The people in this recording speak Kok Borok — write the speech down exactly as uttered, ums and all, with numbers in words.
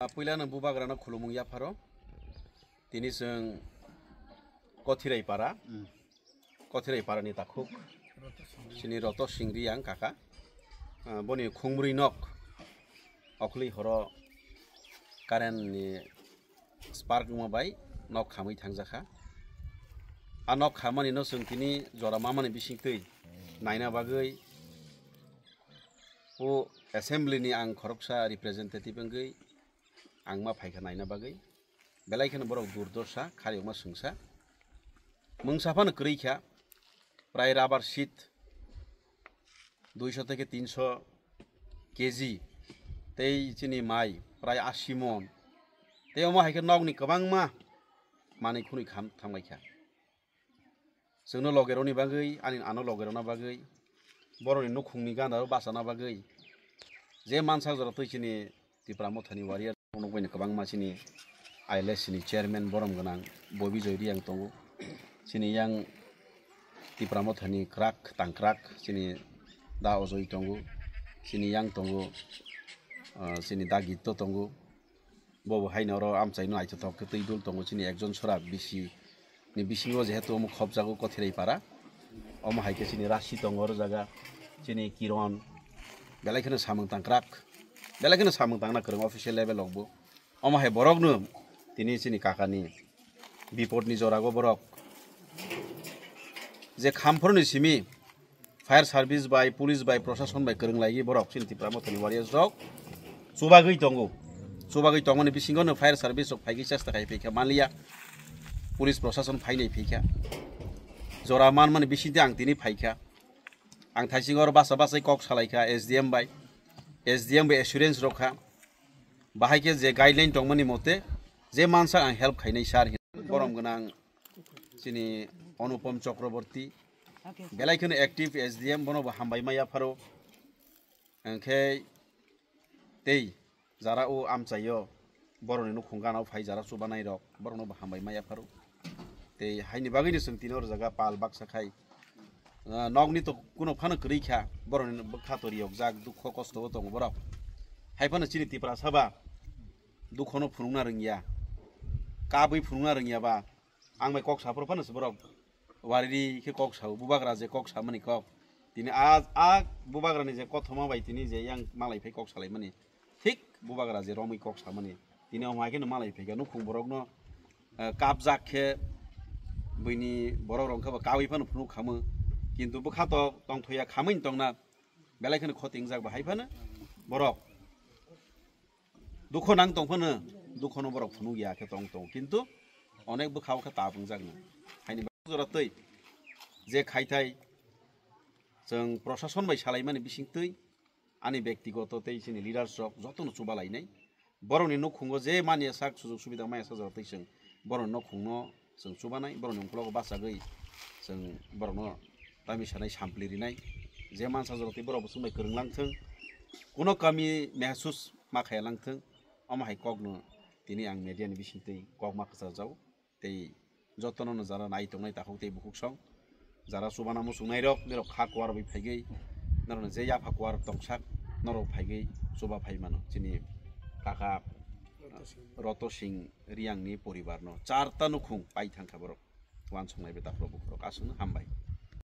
Puilano bubagrano khulumung yapharo. Tini chwng Kothirai para. Kothirai parani takhuk. Chini Roto Singri ang kaka. Ah, boni khungmrwi nok. Okhli horo current ni spark wngma bai nok khamwi thangjakha. A nok khamani no chwng tini jora mamani bisingtwi naina bagwi o assembly ni ang khoroksa representative wngwi ang ma phaikha naina bagwi. Belai kheno borok durdosa, khariyokma swngsa. Mungsa phano kwrwi kha, prai rubber sheet duiso theke tinso K G, tei chini mai prai ashi mon. Tei omo hai khe nokni kwbangma manwi khwnwi kham-, thangbai kha. Chwngno logeroni bagwi, ani ano logerona bagwi, borokni nukhungni gandaro bachana bagwi, je mansak jora twi chini Tipra Mothani warrior rok nukbaino kwbangma chini I L S ni chairman borom gwnang Bobi Joy Reang tongo, chini yang Tipra Mothani kwrak tangkwrak chini Da Ojoi tongo, chini yang tongo, ah, chini Da Gitto tongo. Bobo haino oro amchaino naithothok khe twi dul tongo, chini ekjon sora bisi ni bisingo jehetu omo khopjago Kothirai para. Omo hai khe chini Rasi tongo oro jaga, chini Kiron, belai kheno samung tangkrak, belai kheno samung tangna kwrwng official level rokbo. Omo hai borokno tini chini kakani bipodni jorago borok je khamphorni simi fire service bai, police bai, prosason bai kwrwng laiwi borok chini Tipra Mothani warriors rok chubagwi tongo. Chubagwi tongmani bisingo no fire service rok phaigwi chesta khai phaikha manliya. Police prosason phainai phaikha. Jora manmani bisingtwi ang tini phaikha. Ang thaisingo oro basa basai kok salaikha S D M bai. S D M bai assurance rokha. Bahai khe je guideline tongmani mote je mansa ang help khainai sir hin. Borom gwnang chini Anupam Chakraborty. Belai kheno active S D M, bono bo hambai ma yapharo. Hwnkhe tei jara o amchaio borokni nukhung gana o phai jara chubanai rok, borokno bo hambai ma yapharo. Tei haini bagwino chwng tini oro jaga pal baksa khai, ah, nokni to kuno phano kwrwi kha, borokni bwkha to riyokjak, dukho kosto o tongo borok. Hai phano chini Tiprasa ba dukhono phunukna rwngya, kabwi phunukna rwngya ba, ang bai kok saphuru phano se borok wariri khe kok sao, bubagra je kok samani kok. Tini a, a bubagrani je kothoma bai tini je yang malai phai kok salaimani, thik bubagra je romwi kok samani. Tini omo hai kheno malai phaikha nukhung borokno, eh, kapjak khe buini borok rok khe bo kawi phano phunuk khamu. Kintu bwkha to tongthoya khamwi tongna belai kheno khotingjak bo hai phano borok. Dukho nang tong phano, dukhono borok phunuk ya khe tong tong, kintu onek bwkha o khe tap wngjakno. Haini bagwi jora twi je khaithai chwng prosason bai salaimani bisingtwi ani bektigoto tei chini leaders rok jotono chuba lainai. Borokni nukhungo je manya sak sujok subida maya sak jora twi chwng borokni nukhungno chwng chubanai, borokni ungkologo bachagwi chwng borokno tamni sanai sampli rinai. Je mansa jora twi borok bo chwngbai kwrwng langthwng, kuno kami mehsus ma khaya langthwng, omo hai kokno tini ang media ni bisingtwi kok ma kwchajao. Tei jotono no jara nai tongnai takhuk tei bukhuk song, jara chubana muchungnai rok, norok kha kuar bai phaigwi, norokni je yapha kuar tongsak, norok phaigwi chuba phai mano. Chini kaka Roto Singh Reang ni poribar no charta nukhung pai thangkha borok. Wansuknai bai takhuk bukhuk rok aswkno hambai.